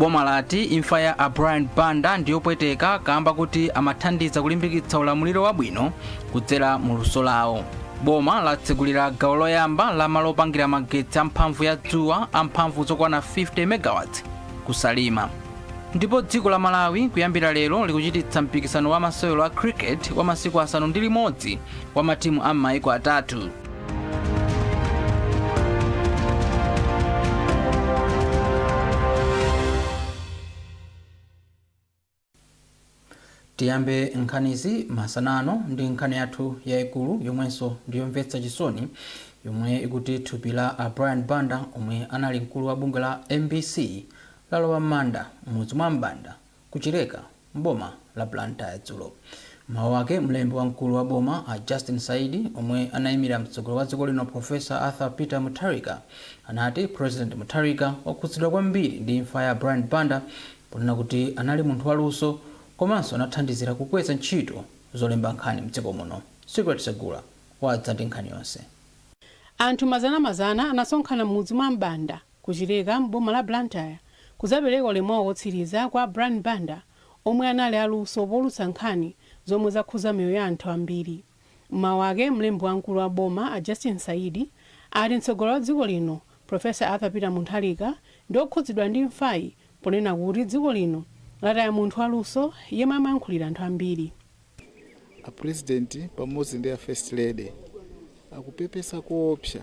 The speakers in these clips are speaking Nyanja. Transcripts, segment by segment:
Boma lati imfa ya a Brian Banda ndiyopweteka kamba kuti amathandiza kulimbikitsa ulamuliro wabwino kudzera mu luso lawo. Boma latsegulira gawo loyamba la malo opangira magetsi amphamvu ya dzuwa amphamvu zokwana 50 megawatts ku Salima. Ndipo dziko la Malawi kuyambira lero likuchititsa mpikisano wa masewero a cricket wa masiku 6 wa matimu a m'maiko atatu. Tiyambe nkhanizi masana ano ndi nkhani yathu yayikulu yomwenso ndiyomvetsa chisoni, yomwe ikuti thupi la a Brian Banda, omwe anali mkulu wa bungwe la MBC, lalowa m'manda m'mudzi mwa Mbanda ku Chileka m'boma la Blantyre dzulo. M'mawu ake, mlembi wamkulu wa boma a Justin Saidi, omwe anayimira mtsogoleri wa dziko lino Professor Arthur Peter Mutharika, anati President Mutharika wakhudzidwa kwambiri ndi imfa ya Brian Banda ponena kuti anali munthu waluso komanso anathandizira kukweza ntchito zolemba nkhani mdziko muno. Secret Segula wadza ndi nkhani yonse. Anthu mazanamazana anasonkhana m'mudzi mwa Mbanda ku Chileka m'boma la Blantyre kudzapereka ulemu wawo wotsiriza kwa a Brian Banda omwe anali aluso poulutsa nkhani zomwe zakhuza miyoyo ya anthu ambiri. M'mawu ake, mlembi wamkulu wa boma a Justin Saidi ati mtsogoleri wa dziko lino Professor Arthur Peter Mutharika ndi okhudzidwa ndi imfayi ponena kuti dziko lino lataya munthu waluso yemwe amayankhulira anthu ambiri. A President pamodzi ndi a First Lady akupepesa koopsa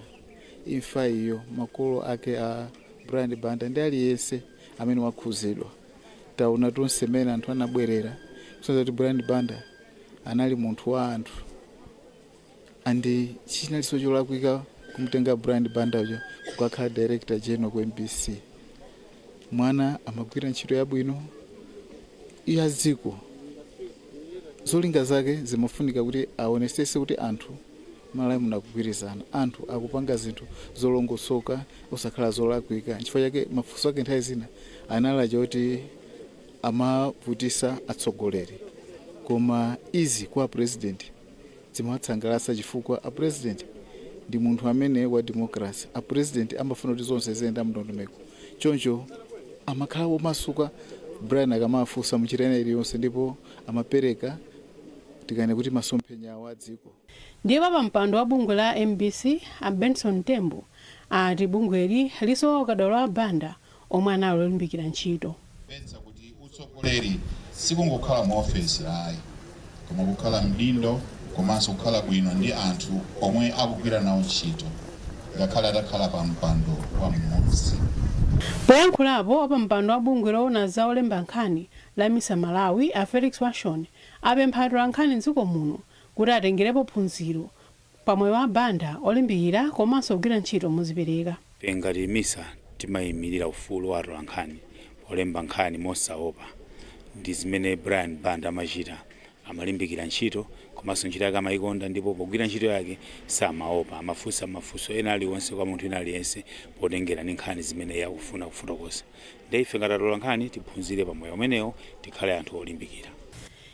imfa iyo, makolo ake a Brian Banda ndi aliyense amene wakhuzidwa. Taona tonse mmene anthu anabwerera, kusonyeza kuti Brian Banda anali munthu wa anthu and chinalinso cholakwika kumutenga Brian Banda uja kukakhala Director General ku MBC. Mwana amagwira ntchito yabwino ya dziko, zolinga zake zimafunika kuti aonesese kuti anthu Malawi muno akugwirizana, anthu akupanga zinthu zolongosoka osakhala zolakwika. Nchifukwa chake mafunso ake nthawi zina anali aja oti amavutisa atsogoleri, koma izi kwa President zimawatsangalatsa chifukwa a President ndi munthu amene wa democracy. A President amafuna kuti zonse ziyenda mndondomeko, choncho amakhala omasuka Brian akamafunsa munjira ina iliyonse, ndipo amapereka tikane kuti masomphenya awo a dziko. Ndiye wapampando wa bungwe la mbc a Benson Tembo ati bungweli lisowa ukadaulo wa Banda omwe anali olimbikira ntchito. Mvetsa kuti utsogoleri sikungokhala mu ofesi ayi, koma kukhala mdindo komanso kukhala bwino ndi anthu omwe akugwira nawo ntchito, ngakhale atakhala pa mpando wa m'munsi. Poyankhulapo, wapampando wa bungwe loona za olemba nkhani la misa Malawi a Felix Washon apempha atolankhani m'dziko muno kuti atengerepo phunziro pa moyo wa Banda olimbikira komanso kugwira ntchito modzipereka. Ife ngati misa timayimirira ufulu wa atolankhani polemba nkhani mosaopa. Ndi zimene Brian Banda amachita, amalimbikira ntchito komanso ntchito yake amayikonda ndipo pogwira ntchito yake samaopa. Amafunsa mafunso ena aliwonse kwa munthu wina aliyense potengera ndi nkhani zimene iye akufuna kufotokoza. Ndiye ife ngati atolankhani tiphunzire pa moyo umenewo, tikhale anthu olimbikira.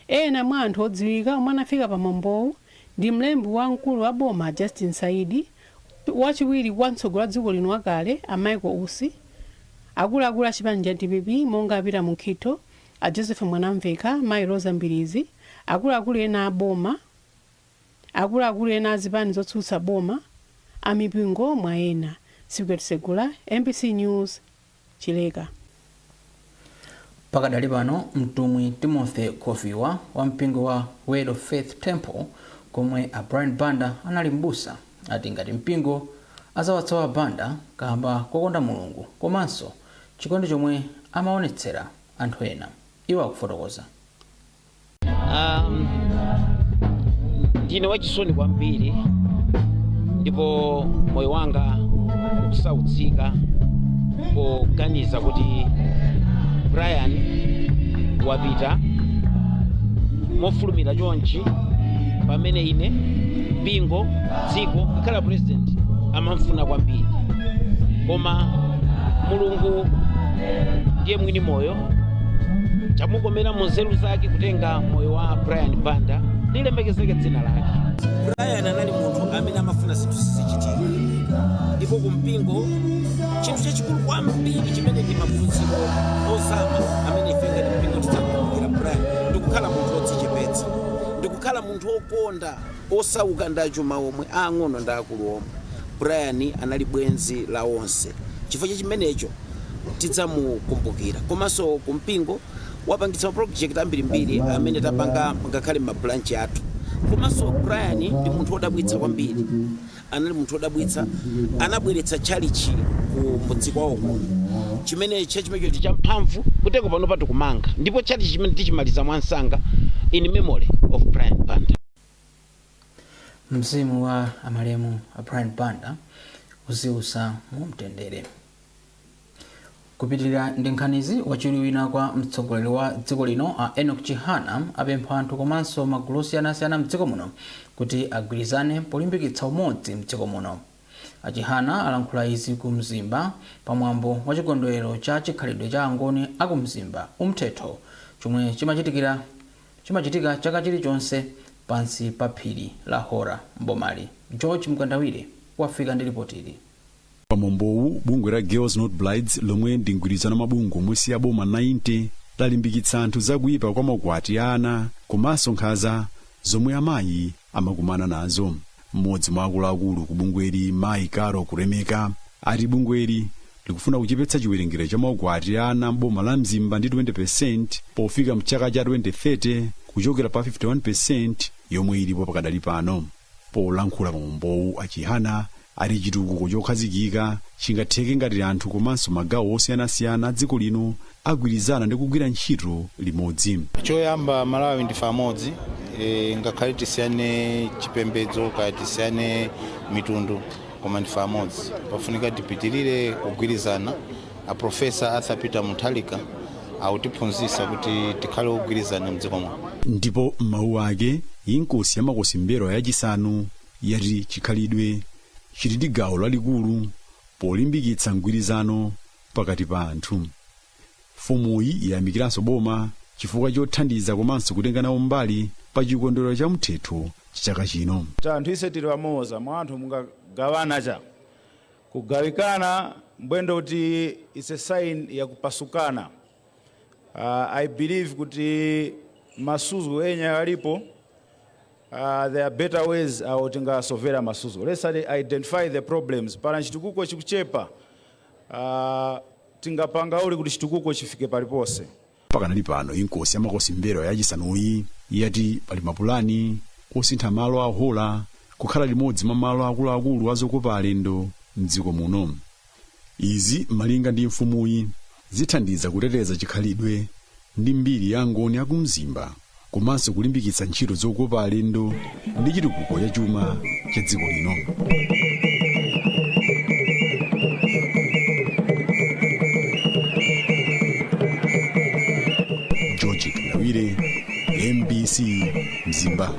Ena mwa anthu odziwika omwe anafika pa mwambowu ndi mlembi wa mkulu wa boma a Justin Saidi, wachiwiri kwa mtsogoleri wa dziko lino wakale a Michael Usi, akuluakulu a chipani cha dpp monga a Peter Mukhito, a Joseph Mwanamvekha, Mayi Roza Mbilizi, akuluakulu ena a boma, akuluakulu ena a zipani zotsutsa boma, a mipingo mwa ena. Secret Segula, mbc News, Chileka. Pakadali pano, mtumwi Timothy Khoviwa wa mpingo wa Word of Faith Temple komwe a Brian Banda anali m'busa ati ngati mpingo azawatsowa Banda kamba kokonda Mulungu komanso chikondi chomwe amaonetsera anthu ena. Iwo akufotokoza. Ndine wachisoni kwambiri ndipo moyo wanga ukusautsika poganiza kuti Brian wapita mofulumira chonchi, pamene ine, mpingo, dziko, ngakhale president amamfuna kwambiri. Koma Mulungu ndiye mwini moyo, chamukomera mu nzeru zake kutenga moyo wa Brian Banda. Lilemekezeke dzina lake. Brian anali munthu amene amafuna zinthu zizichitika, ndipo kumpingo Chinthu chachikulu kwambiri chimene ndi maphunziro ozama amene ife ngati mpingo tidzakumbukira Brian, ndikukhala munthu wodzichepetsa, ndikukhala munthu wokonda osauka ndi achuma omwe, ang'ono ndi akulu omwe. Brian anali bwenzi la onse. Chifukwa cha chimenecho tidzamukumbukira. Komanso kumpingo wapangitsa maproject ambirimbiri amene tapanga, ngakhale mabranch athu. Komanso Brian ndi munthu wodabwitsa kwambiri, anali munthu wodabwitsa. Anabweretsa tchalichi ku mudzi kwawo kuno, chimene chachimecho ndi champhamvu kuteko. Pano patikumanga ndipo tchalichi chimene tichimaliza mwansanga in memory of Brian Banda. Mzimu wa amalemu a Brian Banda uziusa mu mtendere. Kupitirira ndi nkhanizi, wachiwiri wina kwa mtsogoleri wa dziko lino a Enoch Chihana apempha anthu komanso magulu osiyanasiyana mdziko muno kuti agwirizane polimbikitsa umodzi mdziko muno. A Chihana alankhula izi ku Mzimba pamwambo wa chikondwerero cha chikhalidwe cha Angoni aku Mzimba, Umthetho, chomwe chimachitika chaka chilichonse pansi pa phiri la Hora mbomali. George Mkandawire wafika ndi ripoti ili. Pamwambowu, bungwe la Girls Not Brides, lomwe ndi mgwirizano mabungwe omwe si aboma 90, lalimbikitsa anthu zakuyipa kwa maukwati a ana komanso nkhanza zomwe amayi amakumana nazo. Mmodzi mwa akuluakulu ku bungweli, Mayi Caro Kulemeka, ati bungweli likufuna kuchepetsa chiwerengero cha maukwati a ana m'boma la Mzimba ndi 20% pofika mchaka cha 2030, kuchokera pa 51% yomwe ilipo pakadali pano. Polankhula pamwambowu, a Chihana ati chitukuko chokhazikika chingatheke ngati anthu komanso magawo osiyanasiyana a dziko lino agwirizana ndi kugwira ntchito limodzi. Choyamba, Malawi ndife amodzi. Ngakhale tisiyane chipembedzo kaya tisiyane mitundu, koma ndife amodzi. Pafunika tipitirire kugwirizana. A Professor Arthur Peter Mutharika akutiphunzitsa kuti tikhale ogwirizana mdziko muno. Ndipo m'mawu ake, Inkosi ya Makosi M'mbelwa yachisanu yati chikhalidwe chili ndi gawo lalikulu polimbikitsa mgwirizano pakati pa anthu. Mfumuyi yayamikiranso boma chifukwa chothandiza komanso kutenga nawo mbali pa chikondwerero cha Mthetho chaka chino. Anthu ise tili pamodzi. Mwa anthu mungagawana cha kugawikana mbwendo kuti it's a sign yakupasukana. I believe kuti masuzo enya alipo. There are better ways awo tingasovera masuzo. Let's identify the problems. Pana chitukuko chikuchepa, tingapanga uli kuti chitukuko chifike paliponse. Pakanali pano, Inkosi ya Makosi M'mbelwa yachisanuyi yati pali mapulani osintha malo a Hora kukhala limodzi mwa malo akuluakulu azokopa alendo mdziko muno. Izi, malinga ndi mfumuyi, zithandiza kuteteza chikhalidwe ndi mbiri ya Angoni akumzimba komanso kulimbikitsa ntchito zokopa alendo ndi chitukuko cha chuma cha dziko lino. George Mkandawire, MBC, Mzimba.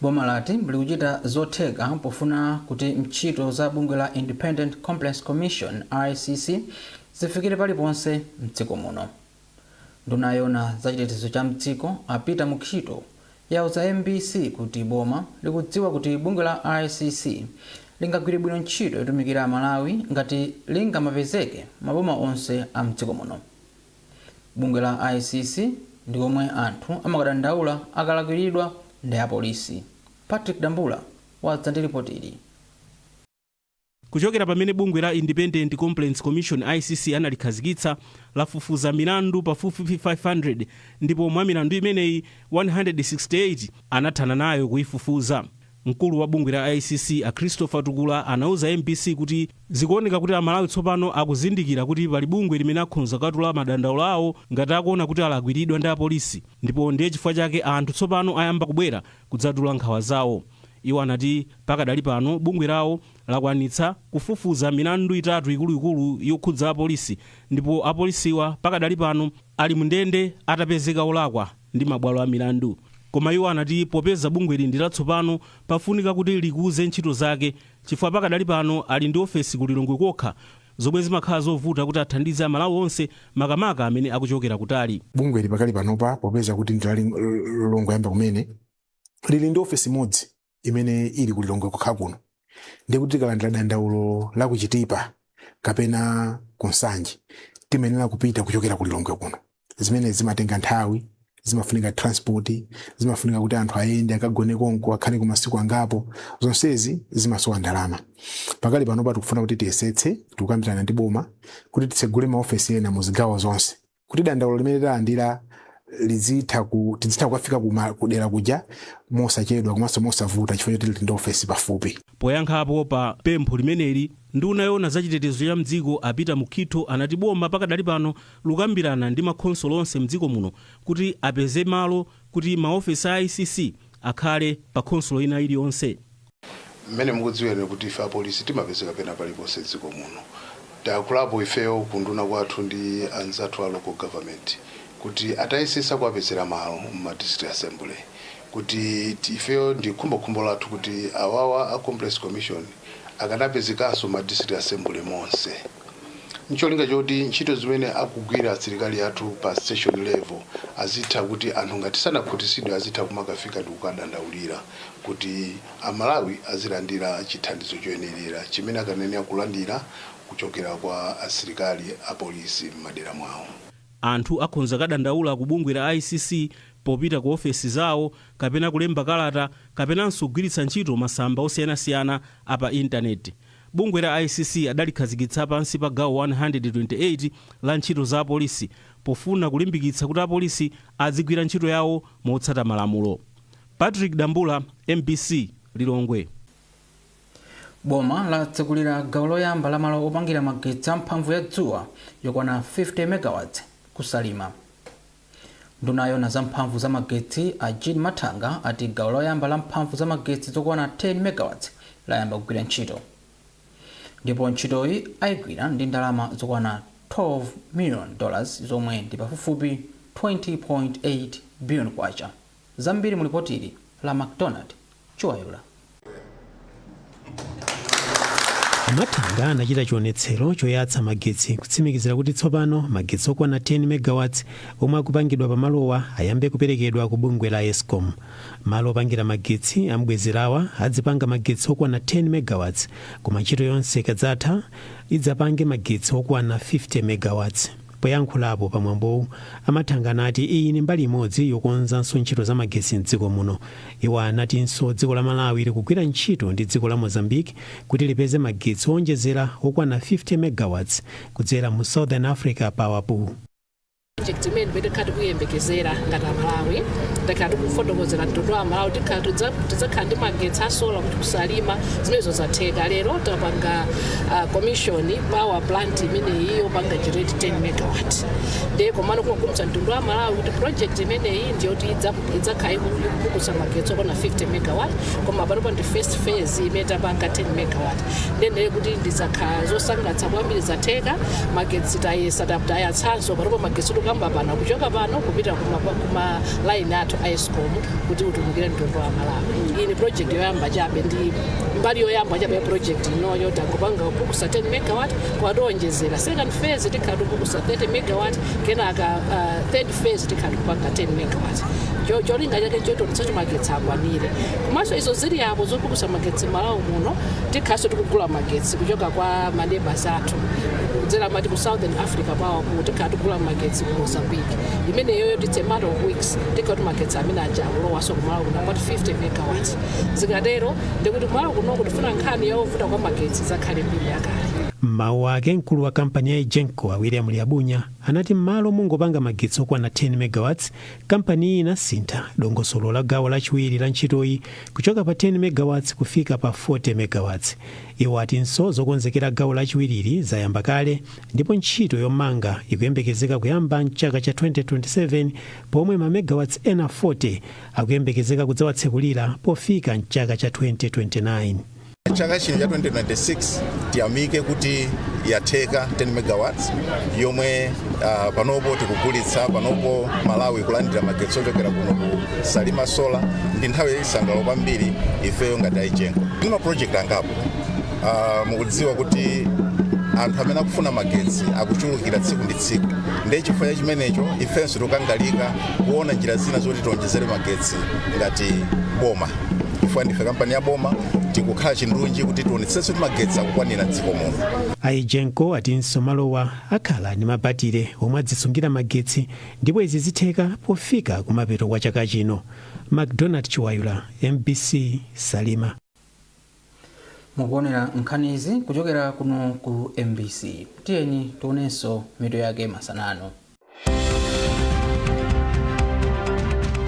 Boma lati likuchita zotheka pofuna kuti ntchito za bungwe la Independent Complaints Commission, ICC, zifikire paliponse mdziko muno. Nduna yona za chitetezo cha mdziko a Peter Mukhito yauza MBC kuti boma likudziwa kuti bungwe la ICC lingagwire bwino ntchito yotumikira Amalawi ngati lingamapezeke maboma onse a mdziko muno. Bungwe la ICC ndi komwe anthu amakadandaula akalakwiridwa ndi apolisi. Patrick Dambula wadza ndi ripoti ili. Kuchokera pamene bungwe la Independent Complaints Commission, ICC, analikhazikitsa, lafufuza milandu pafupifupi 500, ndipo mwa milandu imeneyi 168 anathana nayo kuyifufuza. Mkulu wa bungwe la ICC a Christopher Tukula anauza MBC kuti zikuoneka kuti Amalawi tsopano akuzindikira kuti pali bungwe limene akhonza kukatula madandaulo awo ngati akuona kuti alakwiridwa ndi apolisi, ndipo ndiye chifukwa chake anthu tsopano ayamba kubwera kudzatula nkhawa zawo. Iwo anati pakadali pano bungwe lawo lakwanitsa kufufuza milandu itatu ikuluikulu yokhudza apolisi, ndipo apolisiwa pakadali pano ali mndende atapezeka olakwa ndi mabwalo a milandu. Koma iwo anati popeza bungweli ndi latsopano, pafunika kuti likuze ntchito zake, chifukwa pakadali pano ali ndi ofesi ku Lilongwe kokha, zomwe zimakhala zovuta kuti athandize Amalawi onse, makamaka amene akuchokera kutali. Bungweli pakali panopa, popeza kuti ndi longoyamba kumene, lili ndi ofesi imodzi imene ili ku Lilongwe kokha kuno. Ndiye kuti tikalandira dandaulo la kuchitipa Kapena ku Nsanje, timayenera kupita kuchokera ku Lilongwe kuno, zimene zimatenga nthawi, zimafunika transport, zimafunika kuti anthu ayende, akagone konko, akhale ku masiku angapo. Zonsezi zimasowa ndalama. Pakali panopa tikufuna kuti tiyesetse, tikukambirana ndi boma kuti titsegule maofesi ena mu zigawo zonse, kuti dandaulo limene talandira tizitha kukafika kudera kuja mosachedwa komanso mosavuta, chifukwa choti tili ndi ofesi pafupi. Poyankhapo pa pempho limeneli, nduna yoona zachitetezo cha mdziko a Peter Mukhito anati boma pakadali pano lukambirana ndi makhonsolo onse mdziko muno kuti apeze malo kuti maofesi a ICC akhale pa khonsolo ina iliyonse. Mmene mukudziwira kuti ife apolisi timapezeka pena paliponse dziko muno, tayankhulapo ifeyo kunduna kwathu ndi anzathu a local government kuti atayesesa kuwapezera malo mma district assembly, kuti ifeyo ndi khumbokhumbo lathu kuti awawa a Complaints Commission akanapezekanso ma district assembly monse, ncholinga choti ntchito zimene akugwira asilikali athu pa station level azitha kuti anthu ngati sanakhutisidwe azitha kumakafika ndi kukadandaulira, kuti Amalawi azilandira chithandizo choyenerera chimene akanenera kulandira kuchokera kwa asilikali apolisi m'madera mwawo. Anthu akhonza kadandaula ku bungwe la ICC popita ku ofesi zawo, kapena kulemba kalata, kapenanso kugwiritsa ntchito masamba osiyanasiyana apa intaneti. Bungwe la ICC adalikhazikitsa pansi pa gawo 128 la ntchito za apolisi pofuna kulimbikitsa kuti apolisi azigwira ntchito yawo motsata malamulo. Patrick Dambula, MBC, Lilongwe. Boma latsekulira gawo loyamba la malo opangira magetsi amphamvu ya dzuwa yokwana 50 megawatts kuSalima. Nduna yoona za mphamvu za magetsi a Jean Mathanga ati gawo loyamba la mphamvu za magetsi zokwana 10 megawatts layamba kugwira ntchito, ndipo ntchitoyi ayigwira ndi ndalama zokwana 12 million dollars, zomwe ndi pafupifupi 20.8 billion kwacha. Zambiri mu lipotili la MacDonald Chiwayula. Mathanga anachita chionetsero choyatsa magetsi kutsimikizira kuti tsopano magetsi okwana 10 megawatts omwe akupangidwa pamalowa ayambe kuperekedwa ku bungwe la ESCOM. Malo opangira magetsi ambwezerawa adzipanga magetsi okwana 10 megawatts, koma ntchito yonse ikadzatha idzapange magetsi okwana 50 megawatts. Poyankhulapo pamwambowu, a Mathanga anati iyi ndi mbali imodzi yokonzanso ntchito za magetsi mdziko muno. Iwo anatinso dziko la Malawi likugwira ntchito ndi dziko la Mozambique kuti lipeze magetsi owonjezera okwana 50 megawatts kudzera mu Southern Africa Power Pool. Project imene imene tikhala tikuyembekezera ngati Amalawi, takhala tikufotokozera mtundu wa Amalawi, tikhala tidzakhala ndi magetsi a solar kuti kuSalima, zimenezo zatheka. Lero tapanga commission power plant imeneyi yopanga generate 10 megawatt. Ndiye komano kumakumbutsa mtundu wa Malawi kuti project imeneyi ndiyoti idzakhala ikupukusa magetsi okwana 50 megawatt, koma panopa ndi first phase imene tapanga 10 megawatt. Ndiye kuti ndizakhala zosangalatsa kwambiri, zatheka. Magetsi tayesa, tayatsanso panopa magetsi tikamba pano kuchoka pano kupita kuma line athu a ESCOM kuti utumikire mtundu wa Malawi. Iyi ni project yoyamba chabe, ndi mbali yoyamba chabe ya project inoyo. Tangopanga kupukusa 10 megawatt, kwationjezera second phase tikhala tikupukusa 30 megawatt, kenaka third phase tikhala tikupanga 10 megawatt. Cholinga chake chotionetsa kuti magetsi akwanire. Komanso izo zili apo zopukusa magetsi Malawi muno, tikhalanso tikugula magetsi kuchoka kwa maneighbors athu kudzera mati ku Southern Africa Power Pool. Tikhala tikugula magetsi ku Mozambique. Imeneyoyo it's a matter of weeks, tikhala kuti magetsi amene aja akulowaso kumalawi kuno about 50 megawatt. Zikatero ndikuti kumalawi kunoko tifuna nkhani yovuta kwa magetsi zakhale mbiri yakale. M'mawu ake, mkulu wa kampani ya EGENCO a William Liabunya anati m'malo mongopanga magetsi okwana 10 megawatts, kampani iyi inasintha dongosolo la gawo lachiwiri la ntchitoyi kuchoka pa 10 megawatts kufika pa 40 megawatts. Iwo atinso zokonzekera gawo lachiwiriri zayamba kale, ndipo ntchito yomanga ikuyembekezeka kuyamba mchaka cha 2027, pomwe ma megawatts ena 40 akuyembekezeka kudzawatsekulira pofika mchaka cha 2029. Chaka chino cha 2026 tiyamike kuti yatheka 10 megawatts yomwe panopo tikugulitsa. Panopo Malawi kulandira magetsi ochokera kuno ku Salima Solar. Ndi nthawi yachisangalalo kwambiri ifeyo ngati EGENCO. Ndi ma project angapo. Mukudziwa kuti anthu amene akufuna magetsi akuchulukira tsiku ndi tsiku, ndiye chifukwa cha chimenecho ifenso tikukangalika kuona njira zina zoti tionjezere magetsi ngati boma. Chifukwa ndife kampani ya boma, tikukhala chindunji kuti tionetsetse kuti magetsi akukwanira mdziko muno. A EGENCO atinso malowa akhala ndi mabatire omwe adzisungira magetsi, ndipo izi zitheka pofika kumapeto kwa chaka chino. McDonald Chiwayula, MBC, Salima. Mukuonera nkhani izi kuchokera kuno ku MBC. Tiyeni tionenso mitu yake masanano.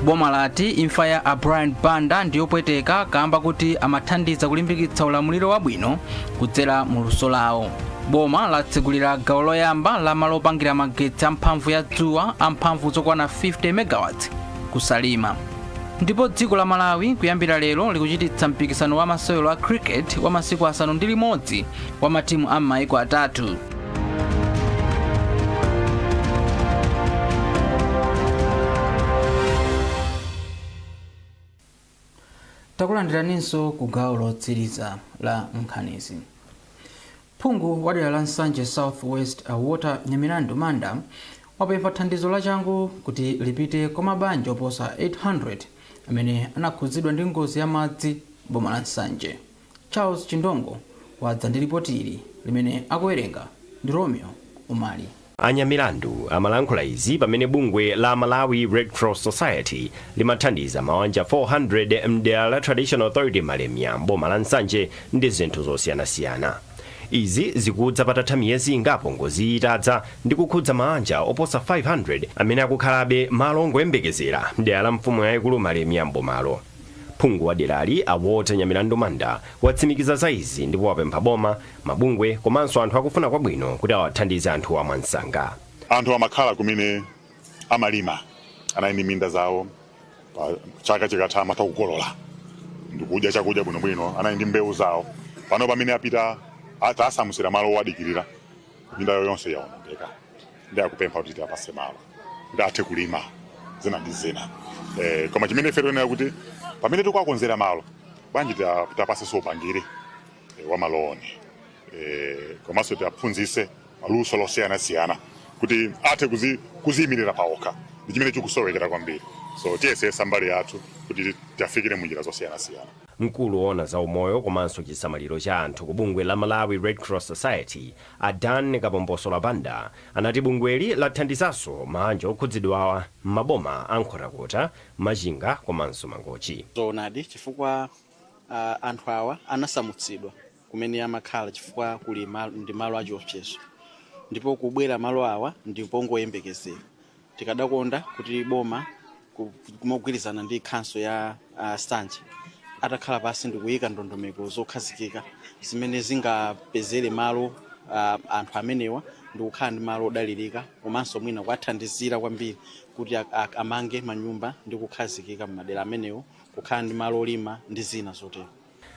Boma lati imfa ya a Brian Banda ndiyopweteka kamba kuti amathandiza kulimbikitsa ulamuliro wabwino kudzera mu luso lawo. Boma latsegulira gawo loyamba la malo opangira magetsi amphamvu ya dzuwa amphamvu zokwana 50 megawatts kuSalima. Ndipo dziko la Malawi kuyambira lero likuchititsa mpikisano wa masewero a cricket wa masiku 6 wa matimu a m'maiko atatu. Takulandiraninso ku gawo lotsiriza la nkhanizi. Phungu wa dera la Nsanje South West, a Walter Nyamilandu Manda, wapempha thandizo lachangu kuti lipite kwa mabanja oposa 800 amene anakhudzidwa ndi ngozi ya madzi boma la Nsanje. Charles Chindongo wadza ndi ripoti ili limene akuwerenga ndi Romeo Umali. A Nyamilandu amalankhula izi pamene bungwe la Malawi Red Cross Society limathandiza mawanja 400 mdera la Traditional Authority Malemia mboma la Nsanje ndi zinthu zosiyanasiyana. Izi zikudza patatha miyezi ingapo ngozi itadza ndi kukhudza mawanja oposa 500 amene akukhalabe malo ongoyembekezera mdera la mfumu yayikulu Malemia mbomalo. Phungu wa derali, a Walter Nyamilandu Manda, watsimikiza za izi ndipo wapempha boma, mabungwe komanso anthu akufuna kwabwino kuti awathandize anthuwa mwansanga. Anthu amakhala kumene amalima, anali ndi minda zawo, pa chaka chikatha amatha kukolola ndikudya chakudya bwinobwino, anali ndi mbewu zawo. Pano pamene apita atasamusira malo owadikirira, minda yonse yaonongeka, ndi akupempha kuti tiwapase malo kuti athe kulima zina ndi zina. Koma chimene ife tikunena kuti pamene tikuwakonzera malo, bwanji tiwapasenso upangiri wa maloni, komanso tiwaphunzise maluso losiyanasiyana kuti athe kuziyimirira paokha, ndi chimene chikusowekera kwambiri. So tiyesesa mbali yathu kuti tiafikire munjira zosiyanasiyana. Mkulu woona za umoyo komanso chisamaliro cha anthu ku bungwe la Malawi Red Cross Society, a Dan Kapombosola Banda, anati bungweli lathandizanso maanja okhudzidwawa m'maboma a Nkhotakota, Machinga komanso Mangochi. Zoonadi, chifukwa anthu awa anasamutsidwa kumene amakhala chifukwa kuli malo, ndi malo achiopsezo, ndipo kubwera malo awa ndi pongoyembekezera. Tikadakonda kuti boma kumogwirizana ndi khanso ya Nsanje atakhala pasi ndikuyika ndondomeko zokhazikika zimene zingapezere malo anthu amenewa ndikukhala ndi malo odalirika, komanso mwina kuwathandizira kwambiri kuti amange manyumba ndi kukhazikika m'madera amenewo, kukhala ndi malo olima ndi zina zotero.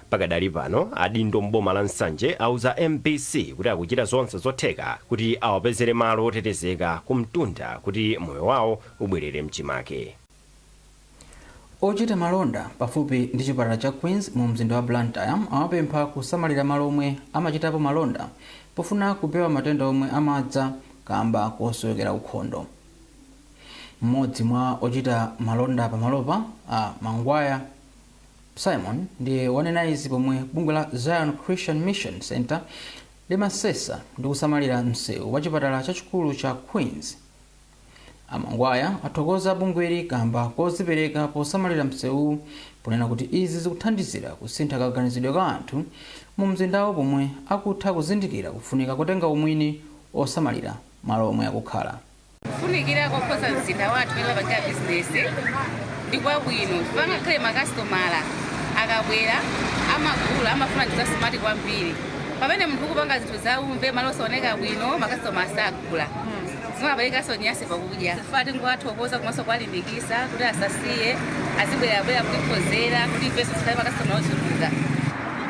Pakadali pano, adindo mboma la Nsanje auza MBC kuti akuchita zonse zotheka kuti awapezere malo otetezeka kumtunda kuti moyo wawo ubwerere mchimake. Ochita malonda pafupi ndi chipatala cha Queens mu mzinda wa Blantyre amapempha kusamalira malo omwe amachitapo malonda pofuna kupewa matenda omwe amadza kamba kosowekera ukhondo. Mmodzi mwa ochita malonda pamalopa, a Mangwaya Simon, ndiye wanena izi pomwe bungwe la Zion Christian Mission Center limasesa ndi kusamalira msewu wa chipatala chachikulu cha Queens. Amangwaya athokoza bungweli kamba kozipereka posamalira msewu, ponena kuti izi zikuthandizira kusintha kaganizidwe ka anthu mu mzindawo pomwe akutha kuzindikira kufunika kotenga umwini osamalira malo omwe akukhala. Kufunikira kokonza mzinda wathu pamene papangira bizinesi ndi kwabwino, chifukwa ngakhale makasitomala akabwera amagula, amafuna zinthu za smart kwambiri. Pamene munthu ukupanga zinthu zaumve, malo osaoneka bwino, makasitoma asagula, zimaperekanso nyasi pakudya. Chifukwa tingowathokoza komanso kuwalimbikisa kuti asasiye, azibwerabwera kutikhozera kuti ifenso tikhale makasitoma ochuluka.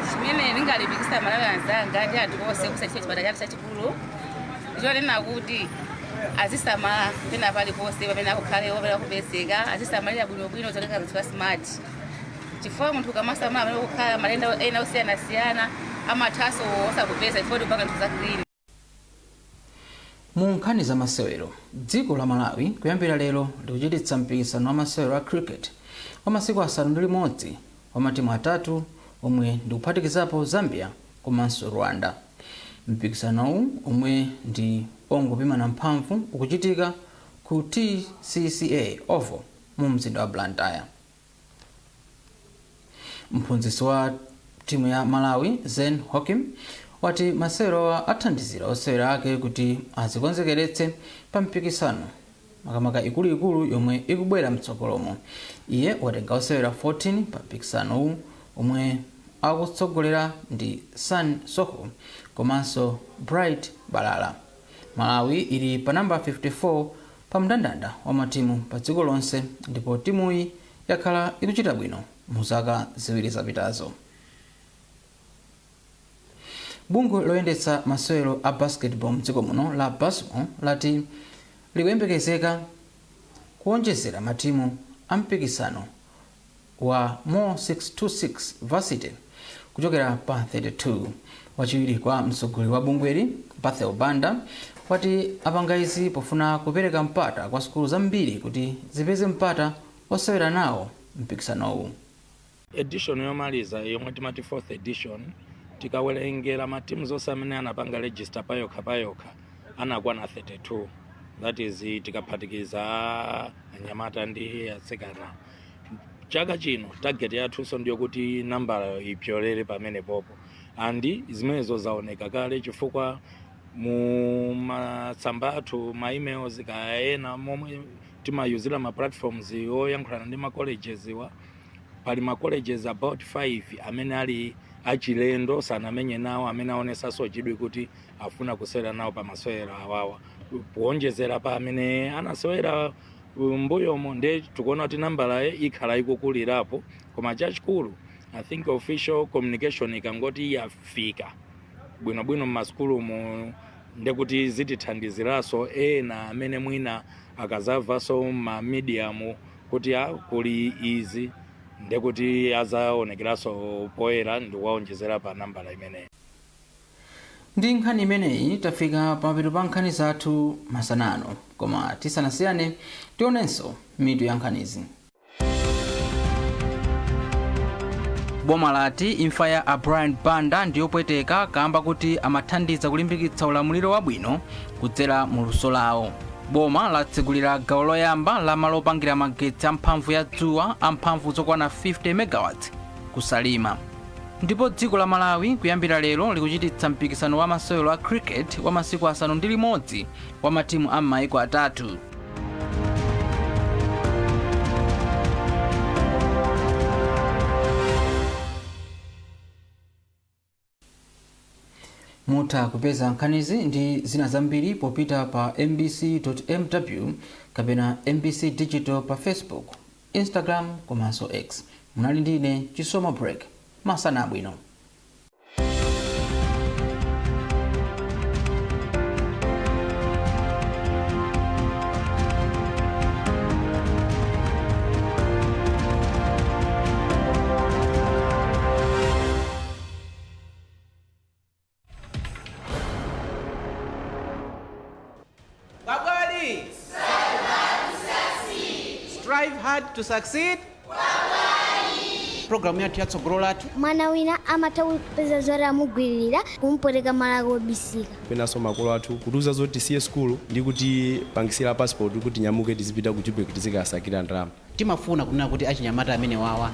Chimene ndingalimbikisa Malawi anzanga ndi anthu onse kusachita chipatala chathu chachikulu chonena kuti azisamala pena paliponse pamene akukhalewo, pamene akupezeka, azisamalira bwinobwino zotenga zinthu za smart, chifukwa munthu ukamasamala pamene ukukhala, matenda ena osiyanasiyana amathanso osakupeza chifukwa tikupanga zinthu za clean. Mu nkhani za masewero, dziko la Malawi kuyambira lero likuchititsa mpikisano wa masewero a cricket wa masiku 6 wa matimu atatu omwe ndikuphatikizapo Zambia komanso Rwanda. Mpikisanowu, omwe ndi ongopimana mphamvu, ukuchitika ku TCCA Oval mu mzinda wa Blantyre. Mphunzitsi wa timu ya Malawi, Zen Hokim, wati masewerowa athandizira osewera ake kuti azikonzekeretse pa mpikisano, makamaka ikuluikulu yomwe ikubwera mtsogolomo. Iye watenga osewera 14 pa mpikisanowu, omwe akutsogolera ndi San Soho komanso Bright Balala. Malawi ili pa namba 54 pa mndandanda wa matimu pa dziko lonse, ndipo timuyi yakhala ikuchita bwino mu zaka 2 zapitazo. Bungwe loyendetsa masewero a basketball mdziko muno la BASMO lati likuyembekezeka kuwonjezera matimu a mpikisano wa Mo 626 Varsity kuchokera pa 32. Wachiwiri kwa mtsogoleri wa bungweli, Bathel Banda, wati apanga izi pofuna kupereka mpata kwa sukulu zambiri kuti zipeze mpata osewera nawo mpikisanowu. Edition yomaliza, yomwe timati fourth edition, tikawerengera matimu zonse amene anapanga register payokha payokha, anakwana 32. That is tikaphatikiza anyamata ndi atsikana. Chaka chino target yathunso ndiyokuti nambala ipyolere pamene popo, and zimenezo zaoneka kale chifukwa mu matsamba athu, ma emails kaya ena momwe timayuzira ma platforms oyankhulana ndi ma colleges wa, pali ma colleges about 5 amene ali achilendo, sanamenye nawo, amene aonesanso chidwi kuti afuna kusewera nawo pa masewero awawa, kuonjezera pa amene anasewera mbuyomo. Nde tikuona kuti nambala ikhala ikukulirapo. Koma chachikulu, I think official communication ikangoti yafika bwinobwino mmasukulumu, ndekuti zitithandiziranso ena amene mwina akazamvanso ma medium kuti a kuli izi, ndekuti azaonekeranso poyera ndikuwaonjezera pa nambala imeneyi. Ndi nkhani imeneyi tafika pamapeto pa nkhani zathu masanano, koma tisanasiyane tionenso mitu ya nkhanizi. Boma lati imfa ya a Brian Banda ndiyopweteka kamba kuti amathandiza kulimbikitsa ulamuliro wabwino kudzera mu luso lawo. Boma latsegulira gawo loyamba la malo opangira magetsi amphamvu ya dzuwa amphamvu zokwana 50 megawatts kuSalima. Ndipo dziko la Malawi kuyambira lero likuchititsa mpikisano wa masewero a cricket wa masiku 6 wa matimu a m'maiko atatu. Mutha kupeza nkhanizi ndi zina zambiri popita pa mbc.mw kapena MBC Digital pa Facebook, Instagram komanso X. Munali ndine Chisomo Break. Masana abwino. Kwagwali! Strive hard to succeed. Programu yathu yatsogolo lathu. Mwana wina amatha kupeza zoti amugwiririra, kumupweteka malo obisika. Penanso makolo athu kutiuza zoti tisiye sukulu ndi kutipangisira passport kuti nyamuke tizipita ku Jubek tizikasakira ndalama. Timafuna kunena kuti achinyamata amene wawa